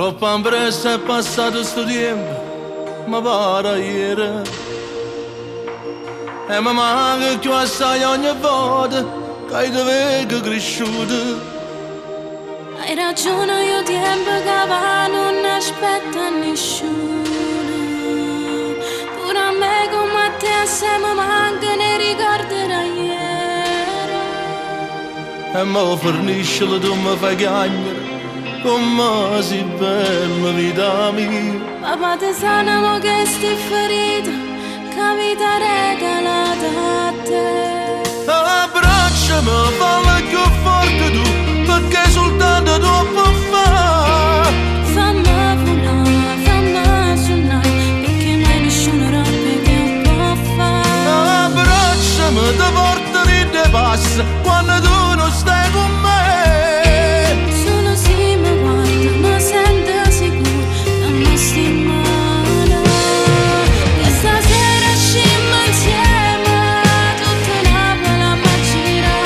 Troppo ampressa è passato sto tiempo, me pare ajere. E me manca cchiù assaje ogni volta ca io te veco crisciuto. Hai ragione 'o tiempo che va nun aspetta a nisciuno. Pure a me comme a te assai me mancano 'e ricordi d'ajere. E mo ferniscela tu me fai chiagnere, comme si bella vita mia. Papà te sana mo chesti ferite che 'a vita regalata a te. Abbracciame, fallo cchiù forte tu, pecché soltanto tu 'o può fa'. Famme vulà, famme sunnà, pecché mai nisciuno aropp 'e te 'o po' fa'. Abbracciame, te porto dint' 'e passe, quanno tu nun stai cu me. Solo si me guarda, me sento sicuro, damme sti mane. Che stasera ascimmo insieme, tutta Napoli amma girà.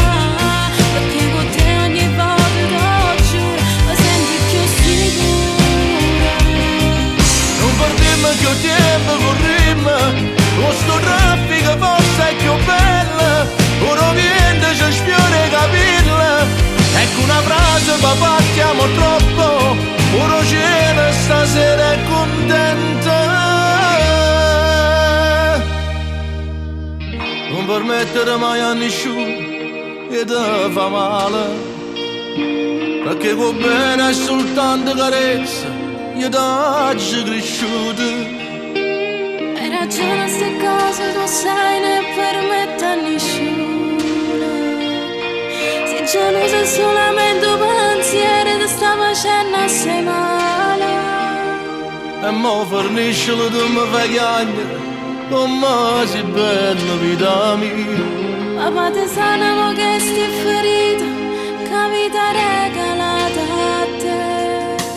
Pecché cu te ogni volta t'o giuro, me sento cchiù sicura. Nun perdimmo cchiù tiempo, currimmo, cu sto traffico forse è cchiù bello, pure 'o viento ce sfiora 'e capille, e cu na frase papà ti amo troppo, pure 'o cielo stasera è contento. Nun permettere mai a nisciuno 'e te fa male, pecché cu 'o bene è soltanto carezza, io t'aggio crisciuto. Hai ragione, ste cose tu sai, ne permette a nessuno. Si gelosa solamente 'o pensiero ti sta facendo assai male. E mo ferniscela tu me fai chiagnere, comme si bella vita mia. Papà te sana mo chesti ferite che 'a vita regalata a te.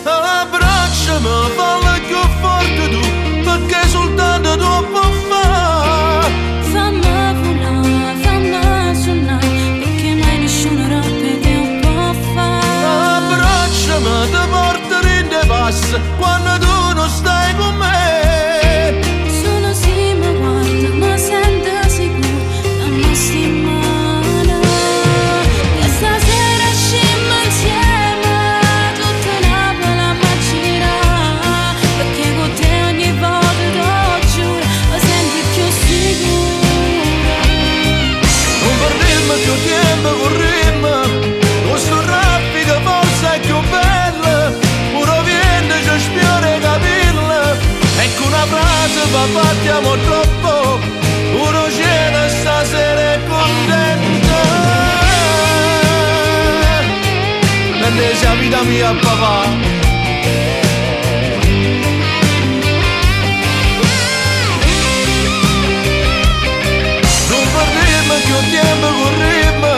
Abbracciame, fallo cchiù forte tu, pecché soltanto tu 'o può fa'. Famme vulà, famme sunnà, pecché mai nisciuno aropp 'e te 'o po' fa'. Abbracciame, te porto dint' 'e passe, quanno tu nun stai cu me. Solo si me guarda, me sento sicuro, damme sti mane. Che stasera ascimmo insieme, tutta Napoli amma girà. Pecché cu te ogni volta t'o giuro, me sento cchiù sicura. Nun perdimmo cchiù tiempo, currimmo, cu sto traffico forse è cchiù bello, pure 'o viento ce sfiora 'e capille, e cu na frase papà ti amo troppo, pure 'o cielo stasera è contento. L'ennesima vita mia papà. Nun perdimmo cchiù tiempo, currimmo,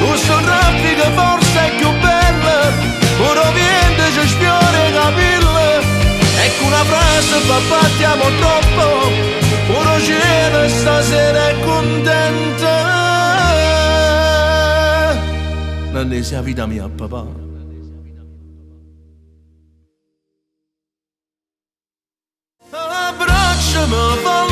cu sto traffico forse è cchiù bello, pure 'o viento ce sfiora 'e capille, e cu na frase papà ti amo troppo, pure 'o cielo stasera è contento. L'ennesima vita mia papà. Abbracciame, fallo